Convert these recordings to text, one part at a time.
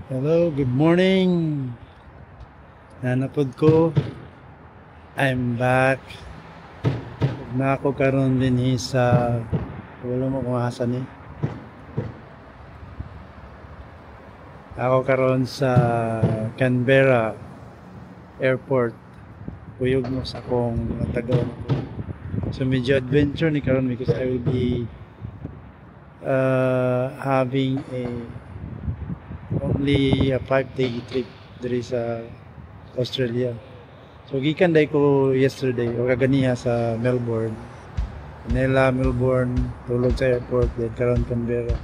Hello, good morning. Naa na pod ko. I'm back. Naa ko karon dinhi sa, wala mo kung asa ni. Ako karon sa Canberra Airport. Kuyog mo sa akong mga tagaw ko. So medyo adventure ni karon because I will be having a only a 5-day trip diri sa Australia. So gikan diay ko yesterday o kaganiha sa Melbourne. Manila, Melbourne, tulog sa airport, then karon Canberra.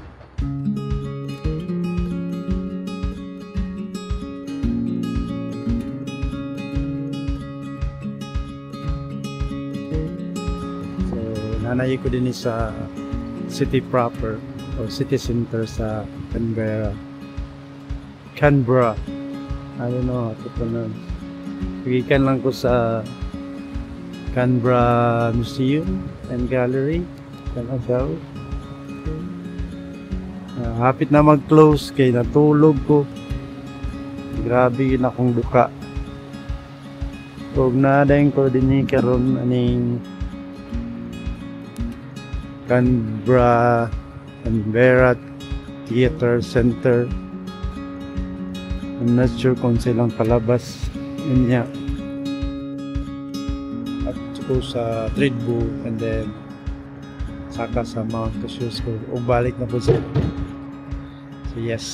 So naa ko dinhi sa city proper or city center sa Canberra. Canberra. I don't know how to pronounce. Gikan lang ko sa Canberra Museum and Gallery. Hotel. Hapit na mag-close kay natulog ko. Grabe na akong buka. Ug naa dayon ko dinhi karon aning Canberra Theatre Center. I'm not sure kung silang palabas niya. At ko sa Thredbo and then saka sa Mount Kosciuszko o balik na po sa. So yes,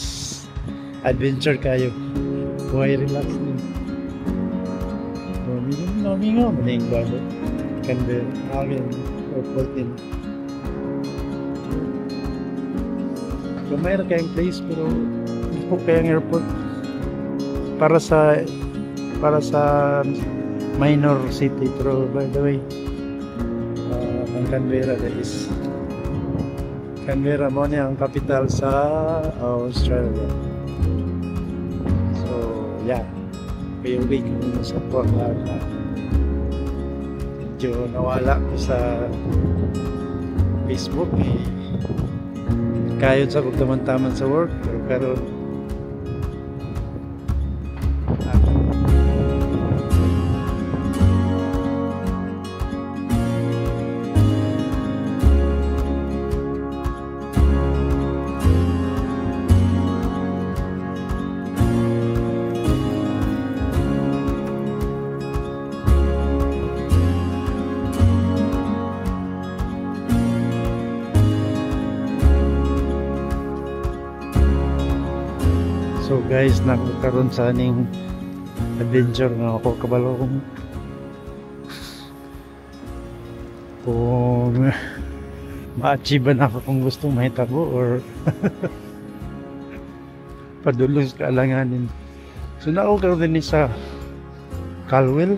adventure kayo. Buhay relax ni. Mingaw man yung bago. Canberra, akin, airport din. Gamay ra kayong place pero po kayang airport para sa minor city. Pero by the way, ang Canberra, that is Canberra mo niya ang capital sa Australia. So yeah, kayugi ko sa kuwang. Medyo nawala ko sa Facebook eh. Kayod sa kog taman-taman sa work, pero karon So guys, nagkaroon sa aning adventure nga ako kabalo kung ma-achieve na ako kung gusto mahitabo or padulong sa kaalanganin. So naa ko karon dinhi sa Calwell,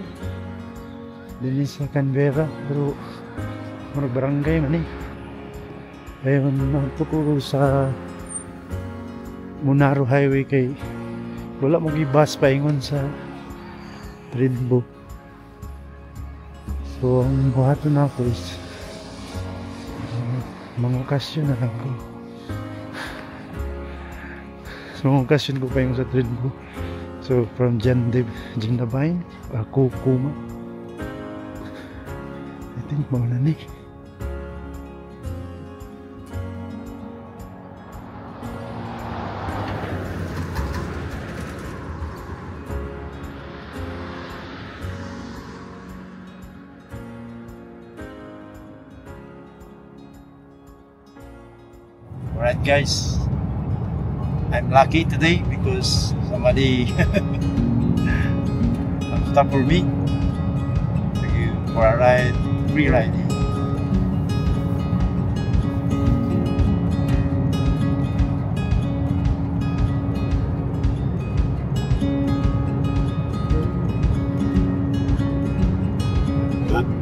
dinhi sa Canberra, pero murag barangay man eh. Ayun, naadto ko sa Monaro Highway kay wala mo bus paingon sa Thredbo. So ang buhaton nako is mga okasyon na lang ko. So mga okasyon ko paingon sa Thredbo. So from Jindabyne, Cooma. I think mao na ni. Alright guys, I'm lucky today because somebody stopped for me to give for a ride, free ride.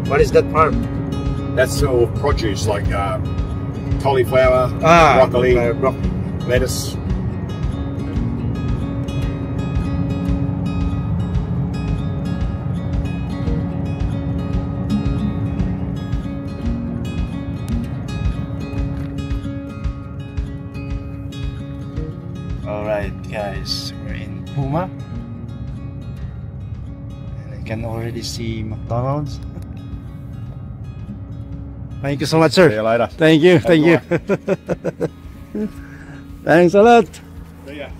What is that farm? That's all produce like cauliflower, broccoli, Broccoli. Lettuce. Alright. Alright guys, we're in Cooma. And I can already see McDonald's. Thank you so much, sir. See you later. Thank you, thank you. Thanks a lot. See ya.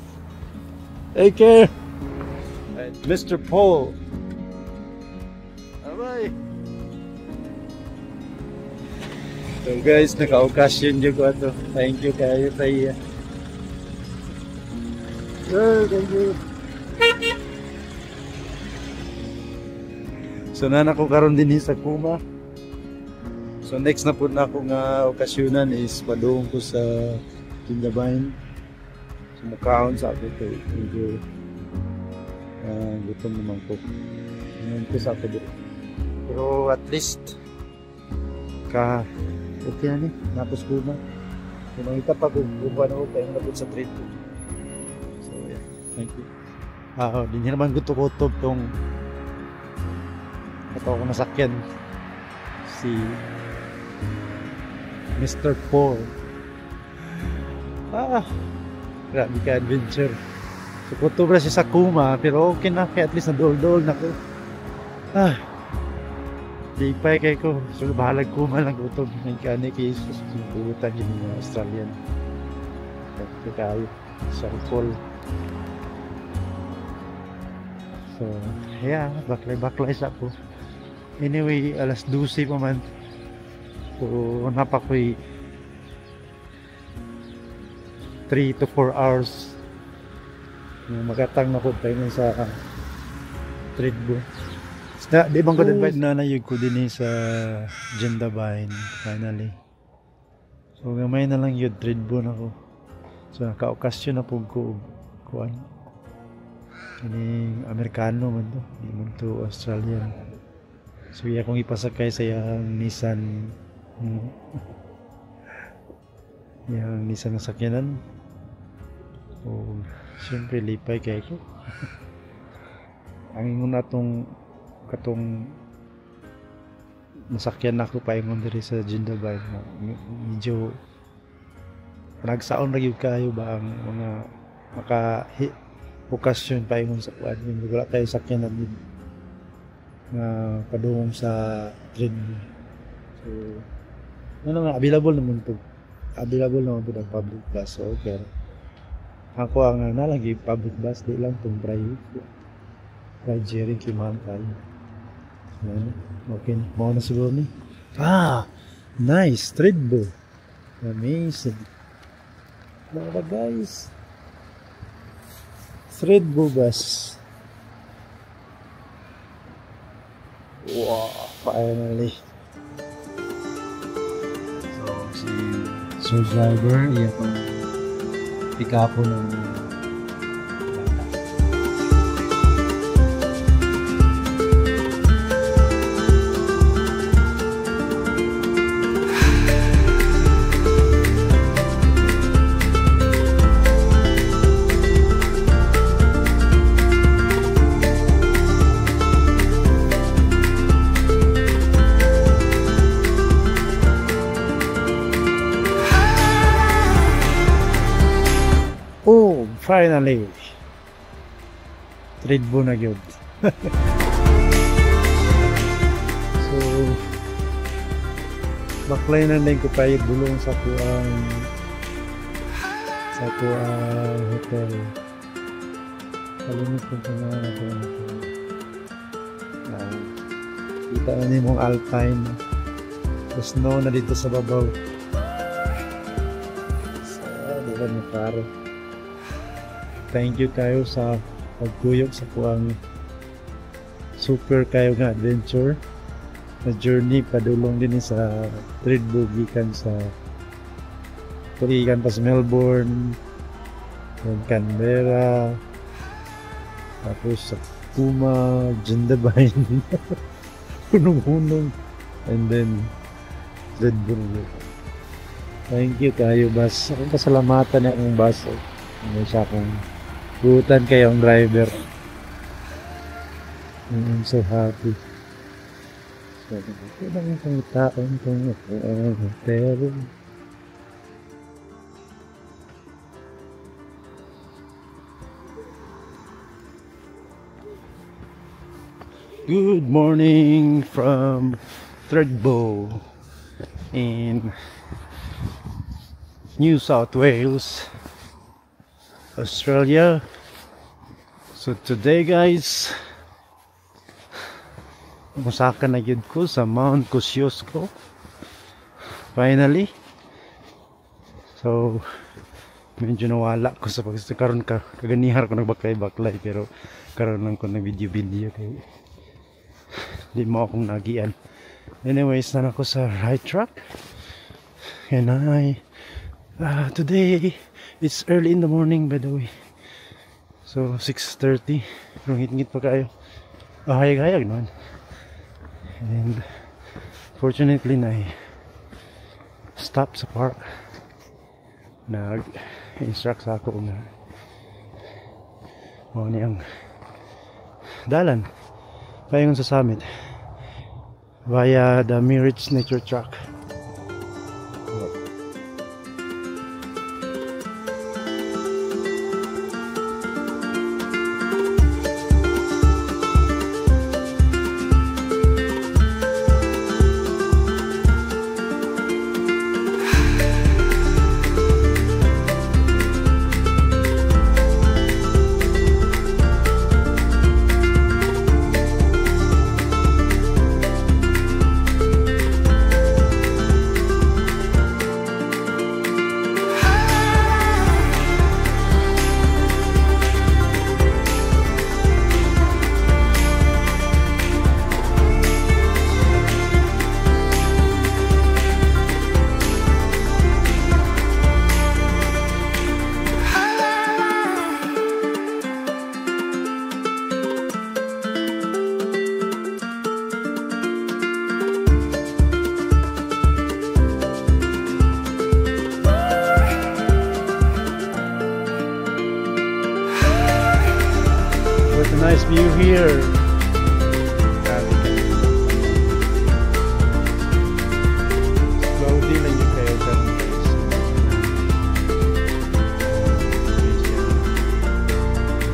Take care. Mr. Paul. Bye-bye. So guys, naka-okasyon jud ko ato. Thank you kayo sa iya. Sir, thank you. So naa na ko karon dinhi sa Cooma. So next na pud na ako nga okasyonan is padung ko sa Jindabyne. So mukaon sa ako kay medyo gutom naman ko. Ngayon ko sa ako dito. Pero at least ka okay na ni, napos Cooma. Kung mangita pa kung kuha na ko kayo na sa trade ko. So yeah, thank you. Di naman gusto-kutob tong ato akong nasakyan si Mr. Paul. Grabe ka adventure. So kutob ra siya sa Cooma pero okay na kay at least naduol-duol na ko. Lipay kay ko. So bahalag Cooma lang kutob nagkani kay Jesus kubutan yun mga Australian. Thank you kayo Sir Paul. So yeah, baklay-baklay sa ko. Anyway, alas 12 pa man. So napa ko'y 3 to 4 hours. Makatang na ko tayo sa Thredbo. Na, di bang ko advise na nayug ko din sa Jindabyne finally. So gamay na lang yun, Thredbo na ko. So naka-okasyon na po ko kuan. Kining Amerikano man to, di man to Australian. So iya kong ipasakay sa iyang Nissan, iyang Nissan nga sakyanan. So siyempre lipay kay ko. Ang ingon atong katong nasakyan nako paingon diri sa Jindabyne, medyo nagsaon ra gyud kayo ba ang mga maka okasyon paingon sa kuan, wala kayo sakyanan din nga padungong sa Thredbo. So ano nga, available naman to, available naman po ang public bus. So okay, ako ang nalagi public bus, di lang tong private ride sharing kay mahal tayo. Ano? Okay, mao na siguro ni. Nice, Thredbo. Amazing. Mga guys, Thredbo bus. Wow, finally. So, si Sir Driver, iya pang pick up po ng bata. Oh, finally. Thredbo na gyud. So, baklay na din ko payag bulong sa kuang hotel. Kalimut ko nga na ko. Kita na ni mong Alpine. The snow na dito sa babaw. So, di ba na klaro? Thank you kayo sa pagkuyog sa kuang super kayo nga adventure na journey padulong din sa Thredbo gikan sa gikan pa sa Melbourne, then Canberra, tapos sa Cooma, Jindabyne, hunong-hunong, and then Thredbo. Thank you kayo bus. Akong pasalamatan na akong bus. May siya akong butan kayong driver. I'm so happy. So, ito lang yung taon itong hotel. Good morning from Thredbo in New South Wales, Australia. So today, guys, musaka na gyud ko sa Mount Kosciuszko. Finally. So medyo nawala ko sa pag karon ka kaganihar ko nagbaklay-baklay, pero karon lang ko nag video-video kay di mo akong nagian. Anyways, naa ko sa right track. And I today it's early in the morning, by the way. So 6:30, pero ngit-ngit pa kayo. Oh, hayag-hayag naman. And fortunately na stop sa park. Nag-instruct sa ako nga mao ni ang dalan paingon sa summit via the Mirich Nature Track. What a nice view here. Cloudy lang yung kayo karon, guys.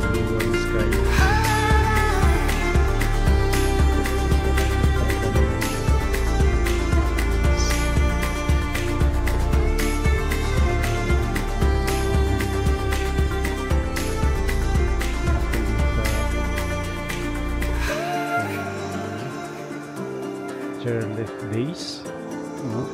Blue ang sky. Chairlift base, no?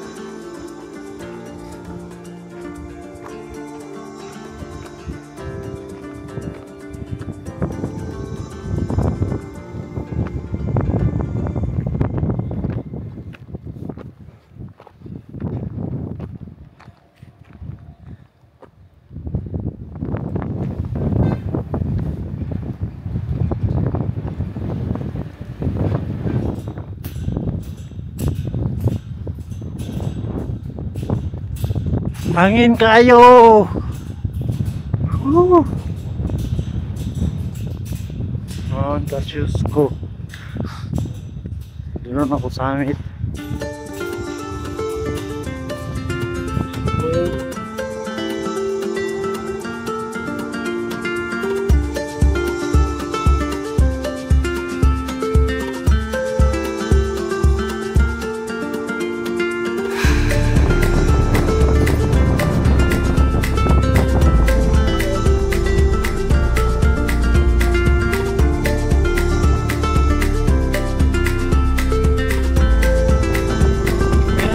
Hangin kayo. Woo! Mount Kosciuszko. Doon ako summit.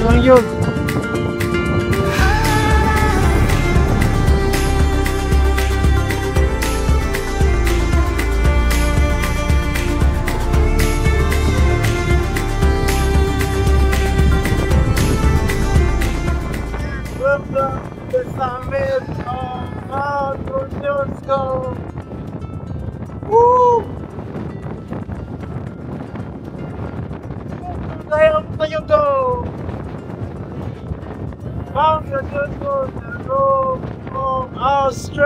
Lang yun. Welcome to the summit of Mount Kosciuszko. Woo! Tayo tayo go! Mount Kosciuszko, the road from Australia.